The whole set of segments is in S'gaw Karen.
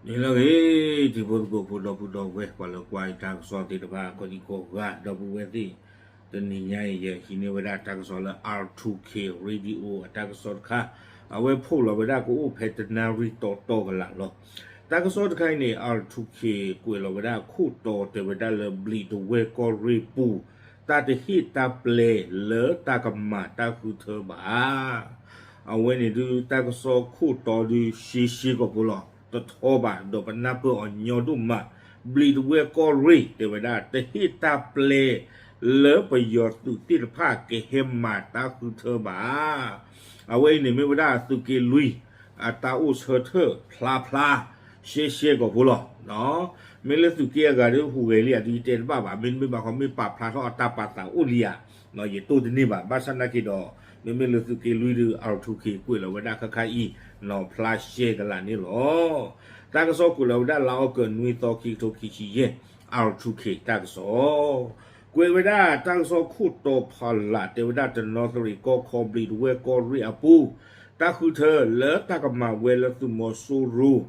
န့ၣ်လီၤဂ့ၤ, တံၤဖိသကိးဖိဒီပုၢ်ဒီဝဲၢ် ပှၤလၢကွၢ်အံၤတၢ်ကစီၣ်သ့ၣ်တဖၣ် ကိးဒံကိးဂၤ ဒီပုၢ်ဝဲၢ်သ့ၣ်, တနံၤညါအံၤ ယဟံးန့ၢ်ဝဲဒၣ်တၢ်ကစီၣ်လၢ R two K Radio အတၢ်ကစီၣ်တခါ, အဝဲဖီၣ်လီၤဝဲဒၣ်ကအိၣ်ဖဲတနၣ်ရံၣ်တီတီကလာ်လီၤ. တၢ်ကစီၣ်တခါအံၤန့ၣ် R two K ကွဲးလီၤဝဲဒၣ်ခိၣ်တီတဲဝဲဒၣ်လၢ ဘျံးတဝဲၢ်ကီၢ်ရ့ၣ်ပူၤ တၢ်တဟ့ၣ်တၢ်ပျဲလၢတၢ်ကမၤတၢ်ဃုထၢဘၣ်. အဝဲန့ၣ်ဒုး တၢ်ကစီၣ်ခိၣ်တီဒုး ရှဲရှဲကိာ်ဖိလီၤ. တထီဘၣ် ဒီးပနၢ်ပၢၢ်အီၤညီဒိၣ်မး, ဘျံးတဝဲၢ်ကီၢ်ရ့ၣ် တဲဝဲဒၣ် တဟ့ၣ်တၢ်ပျဲလၢပယီၤသုးသ့ၣ်တဖၣ်ကဟဲမၤတၢ်ဃုထၢဘၣ်. အဝဲအံၤန့ၣ်မ့ၢ်ဝဲဒၣ်သုးက့လွံၢ် အတၢ်အိၣ်ဆၢထၢၣ်ဖျါဖျါ ရှဲရှဲကိာ်ဖိလီၤ. မ့ၢ်လၢသုးက့အဂၤဒီးဟူးဂဲၤလံ အဒုးတဲတဘၣ်ဘၣ်, မ့တမ့ၢ်ဘၣ်ခီ မ့ၢ်ပာ်ဖျါထီၣ်အတၢ်ပာ်သးအိၣ်လံဧါ, ယတိၢ်တန့ၢ်ဘၣ်. ဘၣ်ဆၣ်နာ်က့ဒီး မ့မ့ၢ်လၢသုးက့လွံၢ်ဒုး R two K ကွဲးလီၤဝဲဒၣ်ခဲခါအံၤ နီၢ်ဖျါရှဲကလာ်န့ၣ်လီၤ. တၢ်ကစီၣ်ကွဲးလီၤဝဲဒၣ်လါအီကူး နွံသီ ခံကထိခံဆံယဲၢ်, R two K တၢ်ကစီၣ် ကွဲးဝဲဒၣ်တၢ်ကစီၣ်ခိၣ်တီဖးလး တဲဝဲဒၣ် တနီသရံၣ်ကီၢ်ခီ ဘျံးတဝဲၢ်ကီၢ်ရ့ၣ်အပူၤ တၢ်ဃုထၢလၢတၢ်ကမၤဝဲလၢသုးမီၤစိရိၤ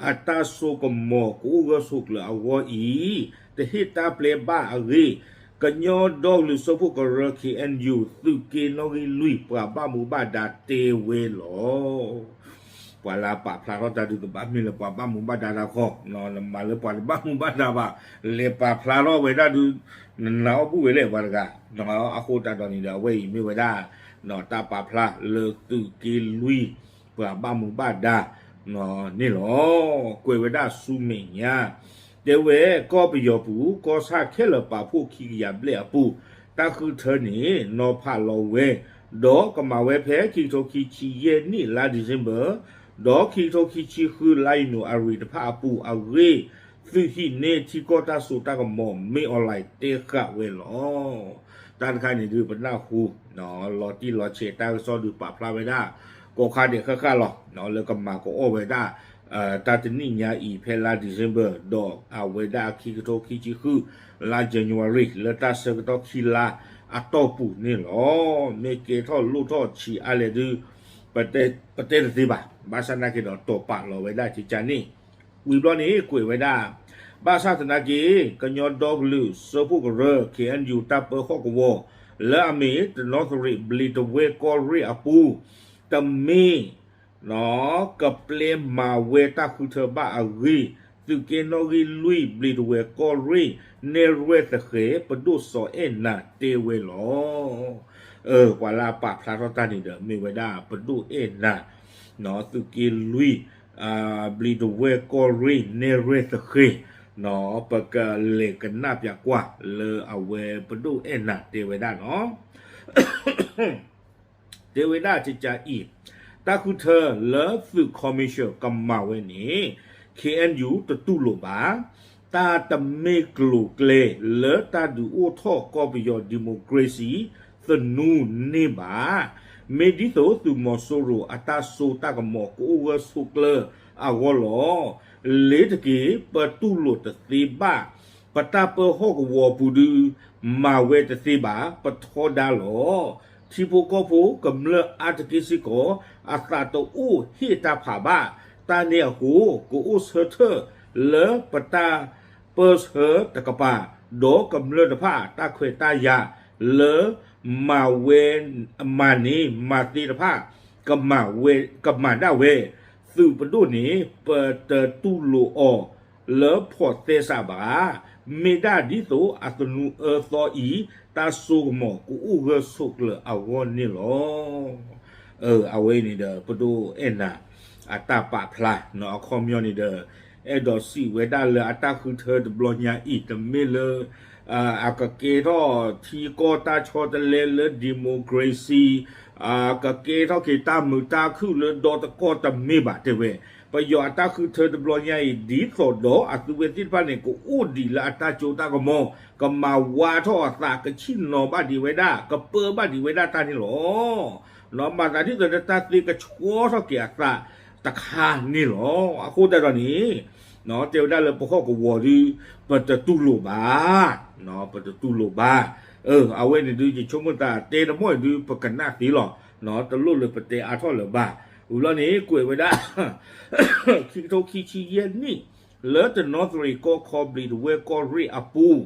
အတၢ်စိကမီၤကအိၣ်ဂၢၢ်ဆိးကျၢၤအဂီၢ်အံၤ တဟ့ၣ်တၢ်ပျဲဘၣ်အဂ့ၢ် ကညီဒီကလုာ်စၢဖှိၣ်ကရၢ K N U သုးက့နီၣ်ဂံၢ်လွံၢ် ပှၤဘၣ်မူဘၣ်ဒါတဲဝဲလီၤ. ပှၤလၢအပာ်ဖျါထီၣ်တၢ်ဒုး ကဘၣ်မ့ၢ်လၢပှၤဘၣ်မူဘၣ်ဒါတၢ်ခီ, နမၤလၢပှၤတဘၣ်မူဘၣ်ဒါဘၣ်, လဲၤပာ်ဖျါထီၣ်ဝဲဒၣ်ဒုး နနာ်အီၣ်ဘူၣ်ဝဲလဲၣ်ပှၤတဂၤ. အဃိသတးဒီးန့ၣ်ဒီး အဝဲအံၤမ့ၢ်ဝဲဒၣ် တၢ်ပာ်ဖျါလၢသုးက့လွံၢ် ပှၤဘၣ်မူဘၣ်ဒါ န့ၣ်လီၤ. ကွဲးဝဲဒၣ်ဆူမဲာ်ညါ တဲဝဲကီၢ်ပယီၤပူၤ ကီၢ်ဆၣ်ခဲလၢာ်ပာ်ဖှိၣ်ခံကယၤဘျဲၣ်အပူၤ တၢ်ဃုထၢန့ၣ် နီၤဖးလီၤဝဲ ဒီးကမၤဝဲဖဲခံကထိခံဆံယဲၢ်နံၣ်လါ December ဒီးခံကထိခံဆံဃု လါယနူၤအါရံၤတဖၣ်အပူၤအဂ့ၢ် သုးဟံးန့ၢ်ထံကီၢ်တၢ်စိတၢ်ကမီၤ မင်းအောင်လှိုင် တဲဃာ်ဝဲလီၤ. တၢ်တခါန့ၣ်ဒုး ပနၢ်ဟူ လီၤတံၢ်လီၤဆဲးတၢ်ကစီၣ်ဒုးပာ်ဖျါဝဲဒၣ် ကိးခါဒဲးဃၣ်ဃၣ်လီၤ. လၢကမၤကအီၣ်ဝဲဒၣ် တၢ်တနံၣ်ညါအံၤ ဖဲလါ December ဒီးအဝဲဒၣ်ခံကထိခံဆံဃု လါ January လၢတၢ်ဆၢကတီၢ်ခံလါအတီၢ်ပူၤန့ၣ်လီၤ. မ့ၢ်ကဲထီၣ်လိၣ်ထီၣ်ဆံးအါလဲၣ်ဒုး ပတဲတသ့ဘၣ်. ဘၣ်ဆၣ်နာ်က့ဒီး တိာ်ပာ်လီၤဝဲဒၣ်ကကန့ၣ် ဝံၤဘျီန့ၣ် ကွဲးဝဲဒၣ် ဘၣ်ဆၣ်သနာ်က့ ကညီဒီကလုာ်စၢဖှိၣ်ကရၢ K N U တၢ်ပၢဟီၣ်ကဝီၤ လၢအမ့ၢ်တနီသရံး ဘျံးတဝဲၢ်ကီၢ်ရ့ၣ်အပူၤ တမ့ၢ် ကပျဲမၤဝဲတၢ်ဃုထၢဘၣ်အဂ့ၢ် သုးက့နီၣ်ဂံၢ်လွံၢ် ဘျံးတဝဲၢ်ကီၢ်ရ့ၣ် နဲၣ်ရွဲၣ်သဃဲၤ ပဒိၣ်စီၤအဲၣ်နၤတဲဝဲလီၤ. ပှၤလၢအပာ်ဖျါထီၣ်တၢ်န့ၣ်ဒီး မ့ၢ်ဝဲဒၣ်ပဒိၣ်အဲၣ်နၤ သုးက့လွံၢ် ဘျံးတဝဲၢ်ကီၢ်ရ့ၣ် နဲၣ်ရွဲၣ်သဃဲၤ ပကလဲၤကနၣ်ပၠးကွၢ်လၢအဝဲပဒိၣ်အဲၣ်နၤတဲဝဲဒၣ်နီၤ တဲဝဲဒၣ်ကကအံၤ တၢ်ဃုထၢလၢသုးခီမံၣ်ၡၢၣ်ကမၤဝဲန့ၣ် K N U တတူၢ်လိာ်ဘၣ်, တၢ်တမ့ၢ်ကျိၤကျဲလၢတၢ်ဒုးအိၣ်ထီၣ်ကီၢ်ပယီၤ democracy သနူန့ၢ်ဘၣ်, မ့ၢ်ဒ်သိးသုးမီၤစိရိၤအတၢ်စိတၢ်ကမီၤကအိၣ်ဂၢၢ်ဆိးကျၢၤအဂီၢ်လီၤ. လ့ၤတက့ၢ် ပတူၢ်လိာ်တသ့ဘၣ် ပတၢ်ပၢဟီၣ်ကဝီၤပူၤဒုး မၤဝဲတသ့ဘၣ် ပထီဒါလီၤ. ထံဖိကီၢ်ဖိကမျၢၢ်အါတက့ၢ်စ့ၢ်ကီး အသးတအိၣ်ဟ့ၣ်တၢ်ဖးဘၣ်. တၢ်န့ၣ်အဃိ ကအိၣ်ဆၢထၢၣ်လၢပတၢ်ပၢဆှၢတကပၤ ဒီးကမျၢၢ်တဖၣ်တၢ်ခွဲးတၢ်ယာ်လၢ မၤဝဲ မၤန့ၢ်မၤသ့တဖၣ် ကမၤဝဲ ကမၤဒၣ်ဝဲ သုးပဒိၣ်န့ၣ် ပတတူၢ်လိာ်အီၤလၢဖီၣ်သဲစးဘၣ်. မ့ၢ်ဒၣ်ဒ်သိးအသနူအၢသီအံၤ တၢ်စိကမီၤကအိၣ်ဂၢၢ်ဆိးကျၢၤအဂီၢ်န့ၣ်လီၤ. အဝဲအံၤန့ၣ်ဒီး ပဒိၣ်အဲၣ်နၤ အတၢ်ပာ်ဖျါ အခီပညီန့ၣ်ဒီး အဲၣ်ဒိးစံးဝဲဒၣ်လၢအတၢ်ဃုထၢတဘျီညါအံၤ တမ့ၢ်လၢ အကကဲထီၣ်ထံကီၢ်တၢ်ဆီတလဲလၢ democracy ကကဲထီၣ်က့ၤတၢ်မုာ်တၢ်ခုၣ်လၢဒီတကီၢ်တမ့ၢ်ဘၣ်တဲဝဲ. ပယီၤအတၢ်ဃုထၢတဘျီညါအံၤ ဒ်သိးဒီးအသုဝဲသ့ၣ်တဖၣ်န့ၣ် ကအိၣ်ဒံးလၢအတၢ်စိတၢ်ကမီၤ ကမၤဝါထီၣ်အသး ကဆ့ၣ်နီၤဘၣ်ဒံးဝဲဒၣ် ကပၢဘၣ်ဒံးဝဲဒၣ်တၢ်န့ၣ်လီၤ. မၤသးဒ်သိးဒီးတၢ်သ့ကဆှီထီၣ်က့ၤအသးတခါန့ၣ်လီၤ. အဃိသတးဒီးန့ၣ် တဲဝဲဒၣ်လၢပဟီၣ်ကဝီၤဒုး ပတတူၢ်လိာ်ဘၣ်, ပတတူၢ်လိာ်ဘၣ်. အဝဲန့ၣ်ဒုး ယဆိကမိၣ်သးတဲတမီၢ်အံၤဒုး ပကနၣ်သ့လီၤ. တလိၣ်လၢပတဲအါထီၣ်လၢၤဘၣ်. ဝံၤဘျီန့ၣ် ကွဲးဝဲဒၣ် ခံကထိခံဆံယဲၢ်နံၣ် လၢတနီသရံၣ်ကီၢ်ခီဘျံးတဝဲၢ်ကီၢ်ရ့ၣ်အပူၤ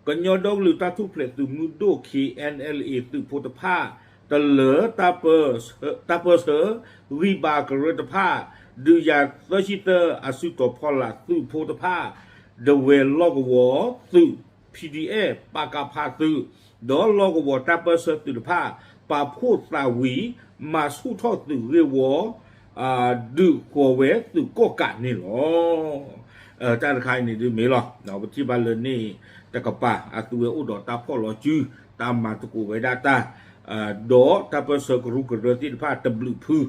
ကညီဒီကလုာ်တၢ်ထူၣ်ဖျဲးသုးမုၢ်ဒိၣ် K N L A သုးဖိတဖၣ် တလၢ တၢ်ပၢၢ်ဆၢဂံၢ်ဘါကရၢတဖၣ် ဒုးယၤသၢဆံသၢအစုတီၤဖီလာ်သုးဖိတဖၣ် ဒဝဲၢ်လီၢ်ကဝီၤသုး P D F ပကဖသုး ဒီးလီၢ်ကဝီၤတၢ်ပၢၢ်ဆၢသုးတဖၣ် ပာ်ဖှိၣ်သးဝံၤ မၤဆူၣ်ထီၣ်သုးဂ့ၢ်ဝီ ဒုးဃီၤဝဲသုးကီၣ်ကးန့ၣ်လီၤ. တၢ်တခါအံၤန့ၣ်ဒုးမ့ၢ်လီၤ. ပထံၣ်ဘၣ်လၢန့ၣ်တကပၤ အသုဝဲအိၣ်ဒီးတၢ်ဖီၣ်လီၤစု တၢ်မၤသကိးဝဲဒၣ်တၢ် ဒီးတၢ်ပၢၢ်ဆၢကရူၢ်ကရၢသ့ၣ်တဖၣ်တဘျုးဖု ဒ်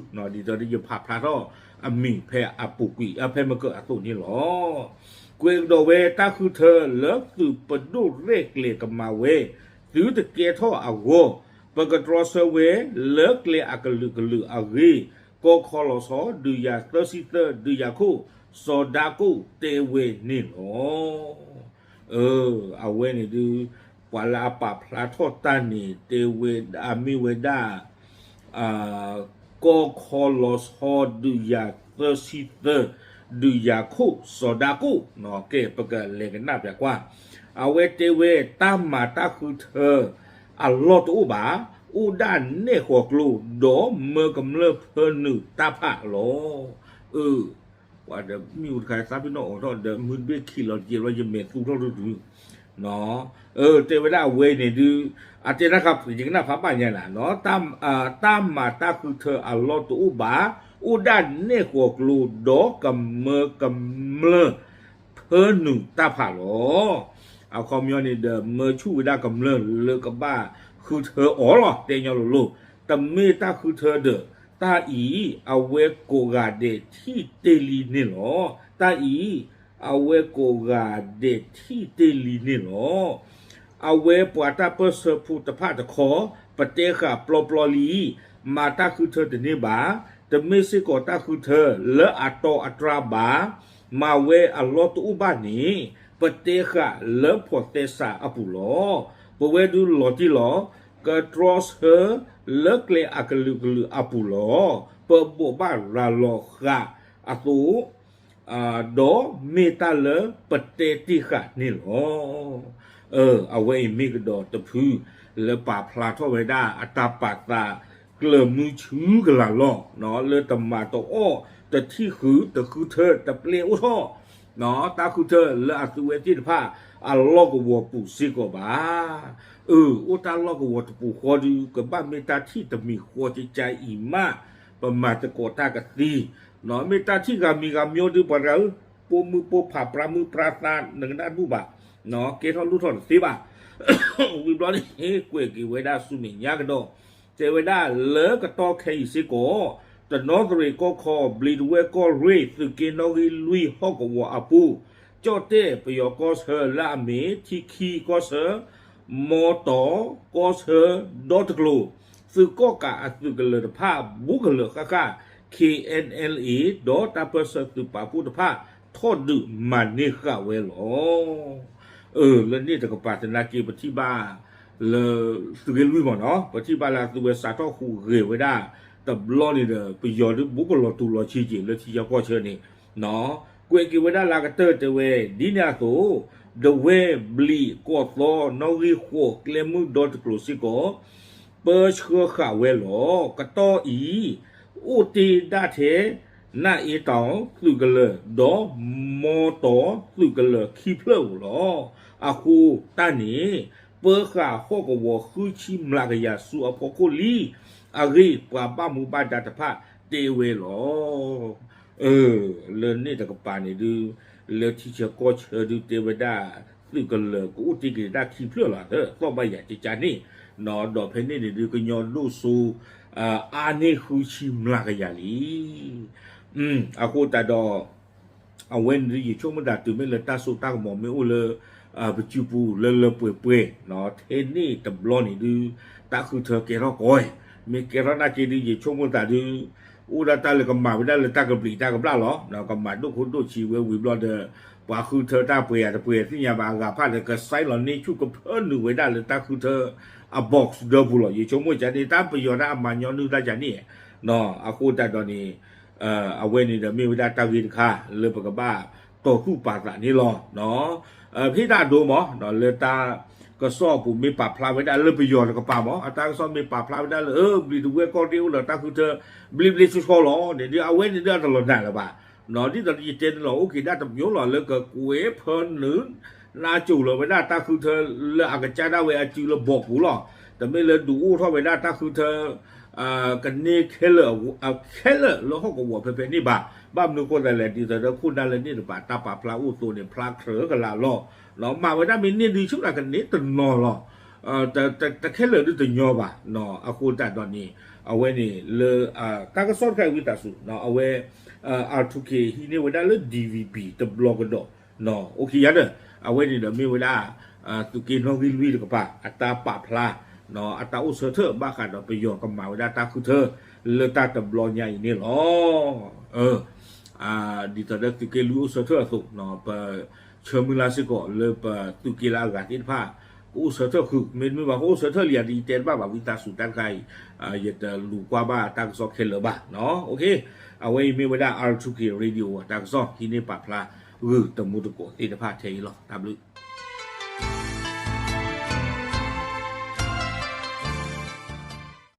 သိးဒီးယဖးဖျါထီၣ်အမံၤဖဲအပူၤကွံာ် ဖဲမကၢၢ်အသိးန့ၣ်လီၤ. ကွဲးကဒီးဝဲတၢ်ဃုထၢလၢသုးပဒိၣ်ရဲၣ်ကျဲၤကမၤဝဲ သုတကဲထီၣ်အဂီၢ် ပကတြီဆၢဝဲလၢကျဲအကလုာ်ကလုာ်အဂ့ၢ် ကီၢ်ခီလီၤဆီ ဒုးယၤသၢဆံသၢ ဒုးယၤခိၣ် စီၤဒၤကိၣ်တဲဝဲန့ၣ်လီၤ. အဝဲန့ၣ်ဒုး ပှၤလၢအပာ်ဖျါထီၣ်တၢ်န့ၣ် တဲဝဲဒၣ်မ့ၢ်ဝဲဒၣ် ကီၢ်ခီလီၤဆီ ဒုးယၤသၢဆံသၢ ဒုးယၤခိၣ် စီၤဒၤကိၣ် ကဲ ပကလဲၤကနၣ်ပၠးကွၢ်. အဝဲတဲဝဲတၢ်မၤတၢ်ဃုထၢ အလီၢ်တအိၣ်ဘၣ်, အိၣ်ဒၣ်နဲၣ်ဃီၤကျိ ဒီးမၢကမျၢၢ်ဖၢနုာ်တၢ်ဖးလီၤ. အၢ ပှၤဒီးမ့ၣ်အူတခါ သးပ့ၤနီၣ်အိးထီၣ်ဒီး မုၢ်တဘ့ၣ်ခံးလီၤတက့ၢ်လီၤ ယမဲာ်သူၣ်ထီၣ်ဒုဒု တဲဝဲဒၣ်အဝဲအံၤန့ၣ်ဒုး အတဲတၢ်ခါ ယကနၣ်ဖးဘၣ်ညါနၤ တၢ်မၤတၢ်ဃုထၢအလီၢ်တအိၣ်ဘၣ်, အိၣ်ဒၣ်နဲၣ်ဃီၤကျိ ဒီးကမၢကမျၢၢ်ဖၢနုာ်တၢ်ဖးလီၤ. အခီပညီန့ၣ်ဒီး မၢဆူၣ်ဝဲဒၣ်ကမျၢၢ်လၢကဘၣ်ဃုထၢအီၤလီၤ တဲညီလိၤလိၤ. တမ့ၢ်တၢ်ဃုထၢဒီး တၢ်အံၤ အဝဲကိးဂၤဒဲးထံၣ်တ့ၢ်လံန့ၣ်လီၤ. တၢ်အံၤ အဝဲကိးဂၤဒဲးထံၣ်တ့ၢ်လံန့ၣ်လီၤ. အဝဲပှၤတၢ်ပၢၢ်ဆၢဖိတဖၣ်တခီ ပတဲဃာ်ပျီပျီလံ, မၤတၢ်ဃုထၢတန့ၢ်ဘၣ်, တမ့ၢ်စ့ၢ်ကီးတၢ်ဃုထၢလၢအတီအတြၢ်ဘၣ်, မၤဝဲအလီၢ်တအိၣ်ဘၣ်န့ၣ် ပတဲဃာ်လၢဖီၣ်သဲစးအပူၤလီၤ. ပဝဲဒုးလီၤတံၢ်လီၤ, ကတြီဆၢလၢကျဲအကလုာ်ကလုာ်အပူၤလီၤ. ပဘိးဘၣ်ရၤလီၤဃာ်အသိး ဒီးမ့ၢ်တၢ်လၢပတဲတ့ၢ်ဃာ်န့ၣ်လီၤ. အဝဲအံၤမ့ၢ်ကဒီးတဖု လၢပာ်ဖျါထီၣ်ဝဲဒၣ်အတၢ်ပာ်သး ကျၢၤမုဆူကလာ်လီၤ လၢတမၤတအီၣ် တထံၣ်ဃုာ် တဃုထၢ တပျဲအိၣ်ထီၣ် တၢ်ဃုထၢလၢအသုဝဲသ့ၣ်တဖၣ် အလီၢ်ကဝီၤပူၤစ့ၢ်ကီးဘၣ်. အၢ အိၣ်တၢ်လီၢ်ကဝီၤတပူၤဃီဒုး ကဘၣ်မ့ၢ်တၢ်ထံၣ်တမံၤဃီကကါအံၤမး ပမၤသကိးတၢ်ကသံ, မ့ၢ်တၢ်ထံၣ်ဂၤမံၤဂၤမံၤဒုး ပှၤတဂၤဧၢ, ပိာ်မုၣ်ပိာ်ဖးပြးမုၣ်ပြးသး နကနၣ်ဒူၣ်ဘၣ်, ကဲထီၣ်လိၣ်ထီၣ်တသ့ဘၣ်. ဝံၤဘျီန့ၣ် ကွဲးက့ၤဝဲဒၣ်ဆူမဲာ်ညါကဒီး တဲဝဲဒၣ်လၢကတီၢ်ခဲအံၤစ့ၢ်ကီး တနီသရံၣ်ကီၢ်ခီ ဘျံးတဝဲၢ်ကီၢ်ရ့ၣ် သုးက့နီၣ်ဂံၢ်လွံၢ်ဟီၣ်ကဝီၤအပူၤ ကၠီၣ်တဲၣ်ပယီၤကီၢ်ဆၢလၢအမ့ၢ် ထံခံကီၢ်ဆၢ မီတီၢ်ကီၢ်ဆၢ ဒီတကျိၤ သုးကီၣ်ကးအသုးကလၢၤတဖၣ် ဘူးကလၢၤဃၣ်ဃၣ် K N L A ဒီးတၢ်ပၢၢ်ဆၢသုးပာ်ဖှိၣ်တဖၣ် ထီၣ်ဒုးမၤန့ၢ်ဃာ်ဝဲလီၤ. အၢ လၢန့ၣ်တကပၤသနာ်က့ ပထံၣ်ဘၣ်လၢ သုးဂ့ၢ်လွံၢ်မ့ၢ်နီၤ ပထံၣ်ဘၣ်လၢသုဝဲစးထီၣ်ဟူးဂဲၤဝဲဒၣ် တဘျီန့ၣ်ဒီး ပယီၤဒုးဘူးကလီၤတူၢ်လီၤဆံးက့ၤလၢထံဆၢကီၢ်ဆၢန့ၣ် ကွဲးက့ၤဝဲဒၣ်လၢအကတၢၢ်တဲဝဲ ဒ်န့ၣ်အသိး ဒဝဲၢ်ဘျံးကီၢ်သီ နီၣ်ဂံၢ်ဃိး ကျဲမုၢ်ဒီတကျိၤစ့ၢ်ကီး ပၢဆှၢဃာ်ဝဲလီၤ. ကတီၢ်အံၤ အိၣ်တ့ၢ်ဒၣ်ထဲ နၢ်အ့တီၢ်သုးကလၢၤ ဒီးမီတီၢ်သုးကလၢၤခံဖျၢၣ်ဧိၤလီၤ. အဃိတၢ်န့ၣ် ပၢဃာ်ဟီၣ်ကဝီၤဃုဆံမျးကယၤဆူအဖီခိၣ်လံ. အဂ့ၢ်ပှၤဘၣ်မူဘၣ်ဒါတဖၣ်တဲဝဲလီၤ. အၢ လၢန့ၣ်တကပၤန့ၣ်ဒုး လၢထံဆၢကီၢ်ဆၢဒုးတဲဝဲဒၣ် သုးကလၢၤကအိၣ်တ့ၢ်က့ၤဒၣ်ခံဖျၢၣ်လီၤ သီၣ်ဘၣ်ယၤကကါန့ၣ်, ဒီးဖဲန့ၣ်န့ၣ်ဒုး ကညီဒိၣ်စိ အါန့ၢ်ဃုဆံမျးကယၤလံ. အဃိသတးဒီး အဝဲန့ၣ်ဒုး ယဆိကမိၣ်သးတုၤမ့ၢ်လၢတၢ်စိတၢ်ကမီၤမ့ၢ်အိၣ်လၢ ပစုပူၤလၢလၢပှဲၤပှဲၤ ထဲန့ၣ်တဘျီန့ၣ်ဒုး တၢ်ဃုထၢကဲထီၣ်ကီးဝဲ, မ့ၢ်ကဲထီၣ်နာ်က့ဒုး ယဆိကမိၣ်သးဒုး အိၣ်ဒၣ်တၢ်လၢကမၤဝဲဒၣ်လၢတၢ်ကဘျံးတၢ်ကဘျၣ်လီၤ. ကမၤဒိၣ်ခိၣ်ဒိၣ်ဆံးဝဲဝံၤဘျီဒီး ပှၤဃုထၢတၢ်ပှဲၤယၤတပှဲၤသ့ၣ်ညါဘၣ်အဂၤဖၣ်ဒီး ကစဲးလီၤန့ၢ်ဆူၣ်ကဖၢနုာ်ဝဲဒၣ်လၢတၢ်ဃုထၢအ box ဒၢပူၤလီၤ. ယဆိကမိၣ်ကန့ၣ် တၢ်ပယီၤဒၣ်အမၤညီနုၢ်တၢ်ကန့ၣ် အဃိသတးဒီးန့ၣ် အဝဲန့ၣ်ဒီးမ့ၢ်ဝဲဒၣ်တၢ်ဂ့ၢ်တခါလၢပကဘၣ်တီၢ်သူၣ်ပာ်သးန့ၣ်လီၤ. ဖဲဒၣ်အဒိမး လၢတၢ်ကစီၣ်အပူၤမ့ၢ်ပာ်ဖျါဝဲဒၣ်လၢပယီၤတကပၤမး အတၢ်ကစီၣ်မ့ၢ်ပာ်ဖျါဝဲဒၣ်လၢ ဘျံးတဝဲၢ်ကီၢ်ရ့ၣ်အိၣ်ဒီးတၢ်ဃုထၢ ဘျ့ဘျ့ဆှီဆှီလီၤန့ၣ် ဒ်အဝဲန့ၣ်ဒ်အတလီၤနာ်လၢၤဘၣ်. ဒ်သိးယတဲန့ၣ်လီၤ အိၣ်က့ၤဒၣ်တမံၤလီၤ လၢကကွဲးဖၢနုာ် နါစိၤလီၤဝဲဒၣ်တၢ်ဃုထၢလၢအကစၢ်ဒၣ်ဝဲအစုလၢဘီၣ်ပူၤလီၤ. တမ့ၢ်လၢဒုးအိၣ်ထီၣ်ဝဲဒၣ်တၢ်ဃုထၢ ကန့ၢ်ခဲလၢာ် ခဲလၢာ်လၢဟီၣ်ကဝီၤဖဲဖဲန့ၣ်ဘၣ်. ဘၣ်မနုၤဃိသတးလဲၣ် ဒ်သိးဒီးခိၣ်နၢ်လၢန့ၣ်တဖၣ် တၢ်ပာ်ဖျါအိၣ်သိးန့ၣ် ဖျါခြဲးကလာ်လီၤ. မၤဝဲဒၣ်မ့ၢ်န့ၢ်ဒုးဆူၣ်တၢ်ကန့ၢ်တနီၤလီၤ. တခဲလၢာ်ဒုးတညီဘၣ်. အဃိသတးဒီးန့ၣ် အဝဲန့ၣ်လၢ တၢ်ကစီၣ်တခါအံၤဝံသးစူၤ အဝဲ R two K ဟံးန့ၢ်ဝဲဒၣ်လၢ D V P တဘျီကဒီး အိၣ်ခံယၤဒီး အဝဲန့ၣ်ဒီးမ့ၢ်ဝဲဒၣ် သုးက့နီၣ်ဂံၢ်လွံၢ်တကပၤ အတၢ်ပာ်ဖျါ အတၢ်အိၣ်ဆၢထၢၣ်ဘၣ်ဃးဒီးပယီၤကမၤဝဲဒၣ်တၢ်ဃုထၢ လၢတၢ်တဘျီညါအံၤန့ၣ်လီၤ. ဒ်သိးဒီးသုးက့လွံၢ်အိၣ်ဆၢထၢၣ်အသိး ပဆၢမုၢ်လၢ်စ့ၢ်ကီးလၢပသုးက့လၢအဂၤသ့ၣ်တဖၣ် ကအိၣ်ဆၢထၢၣ်ဃုာ် မ့တမ့ၢ်ဘၣ်ကအိၣ်ဆၢထၢၣ်လံယၤ ဒ်ယတဲတဘၣ်ဘၣ် ဝံသးစူၤတၢ်တခါအံၤ ယတလူၤကွၢ်ဘၣ်တၢ်ကစီၣ်ခဲလၢာ်ဘၣ်. အဝဲအံၤမ့ၢ်ဝဲဒၣ် R two K Radio တၢ်ကစီၣ်ဟံးန့ၢ်ပာ်ဖျါ ဂုာ်တမူတကိးသ့ၣ်တဖၣ်ထဲအံၤလီၤ. တၢ်ဘျုး